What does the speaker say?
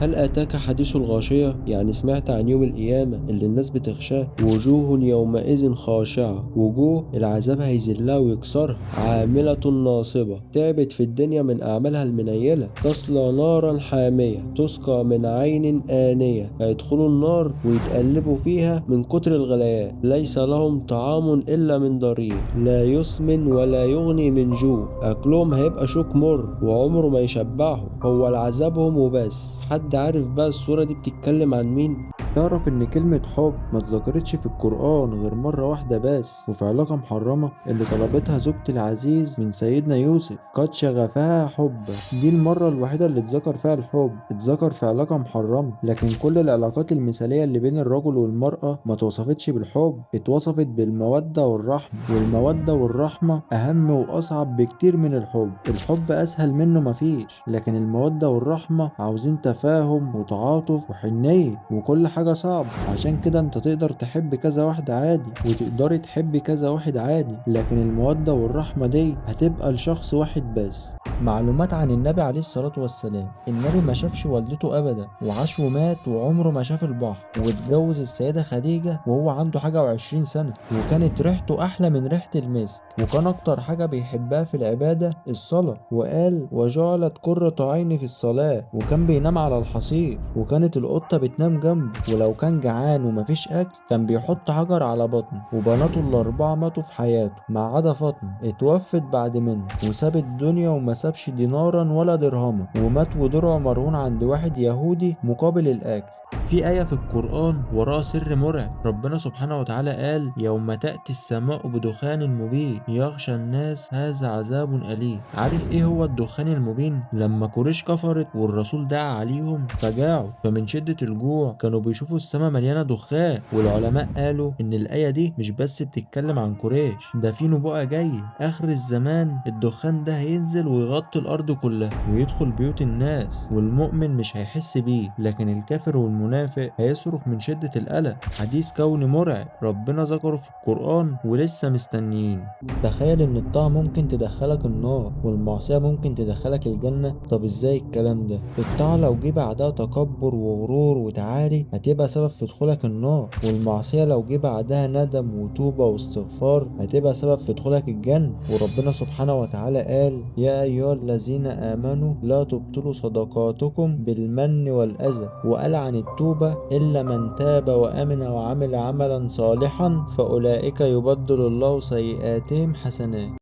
هل أتاك حديث الغاشية؟ يعني سمعت عن يوم القيامة اللي الناس بتخشاه؟ وجوه يومئذ خاشعة، وجوه العذاب هيذلها ويكسرها، عاملة ناصبة، تعبت في الدنيا من أعمالها المنيلة، تصلى نارا حامية، تسقى من عين آنية، هيدخلوا النار ويتقلبوا فيها من كتر الغليان، ليس لهم طعام إلا من ضريع، لا يسمن ولا يغني من جوع، أكلهم هيبقى شوك مر وعمره ما يشبعهم، هو العذابهم وبس. حد عارف بقى الصورة دي بتتكلم عن مين؟ تعرف ان كلمة حب ما اتذكرتش في القرآن غير مرة واحدة بس، وفي علاقة محرمة اللي طلبتها زوجة العزيز من سيدنا يوسف، قد شغفها حبا. دي المرة الوحيدة اللي اتذكر فيها الحب، اتذكر في علاقة محرمة. لكن كل العلاقات المثالية اللي بين الرجل والمرأة ما توصفتش بالحب، اتوصفت بالمودة والرحمة، والمودة والرحمة أهم وأصعب بكتير من الحب. الحب أسهل منه مفيش، لكن المودة والرحمة عاوزين تفاهم وتعاطف وحنية وكل حاجة صعبة. عشان كده انت تقدر تحب كذا واحدة عادي، وتقدري تحبي كذا واحد عادي، لكن المودة والرحمة دي هتبقى لشخص واحد بس. معلومات عن النبي عليه الصلاة والسلام: النبي ما شافش والدته أبدا، وعاش ومات وعمره ما شاف البحر، واتجوز السيدة خديجة وهو عنده حاجة وعشرين سنة، وكانت ريحته أحلى من ريحة المسك، وكان أكتر حاجة بيحبها في العبادة الصلاة، وقال وجعلت قرة عيني في الصلاة، وكان بينام على الحصير، وكانت القطة بتنام جنبه، ولو كان جعان ومفيش أكل كان بيحط حجر على بطنه. وبناته الأربعة ماتوا في حياته ما عدا فاطمة، اتوفت بعد منه، وساب الدنيا وما سابش دينارا ولا درهما، ومات ودرعه مرهون عند واحد يهودي مقابل الأكل. في آية في القرآن وراها سر مرعب، ربنا سبحانه وتعالى قال يوم تأتي السماء بدخان مبين يغشى الناس هذا عذاب أليم. عارف إيه هو الدخان المبين؟ لما قريش كفرت والرسول دعا عليهم فجاعوا، فمن شدة الجوع كانوا بيشوفوا السماء مليانة دخان. والعلماء قالوا إن الآية دي مش بس بتتكلم عن قريش، ده في نبوءة جاية آخر الزمان، الدخان ده هينزل ويغطي الأرض كلها ويدخل بيوت الناس، والمؤمن مش هيحس بيه، لكن الكافر والمنافق هيصرخ من شدة القلق. حديث كوني مرعب ربنا ذكره في القرآن ولسه مستنيين. تخيل ان الطاعة ممكن تدخلك النار والمعصية ممكن تدخلك الجنة. طب ازاي الكلام ده؟ الطاعة لو جه بعدها تكبر وغرور وتعالي هتبقى سبب في دخولك النار، والمعصية لو جه بعدها ندم وتوبة واستغفار هتبقى سبب في دخولك الجنة. وربنا سبحانه وتعالى قال يا أيها الذين آمنوا لا تبطلوا صدقاتكم بالمن والأذى، وقال عن التوبة إلا من تاب وآمن وعمل عملا صالحا فأولئك يبدل الله سيئاتهم حسنات.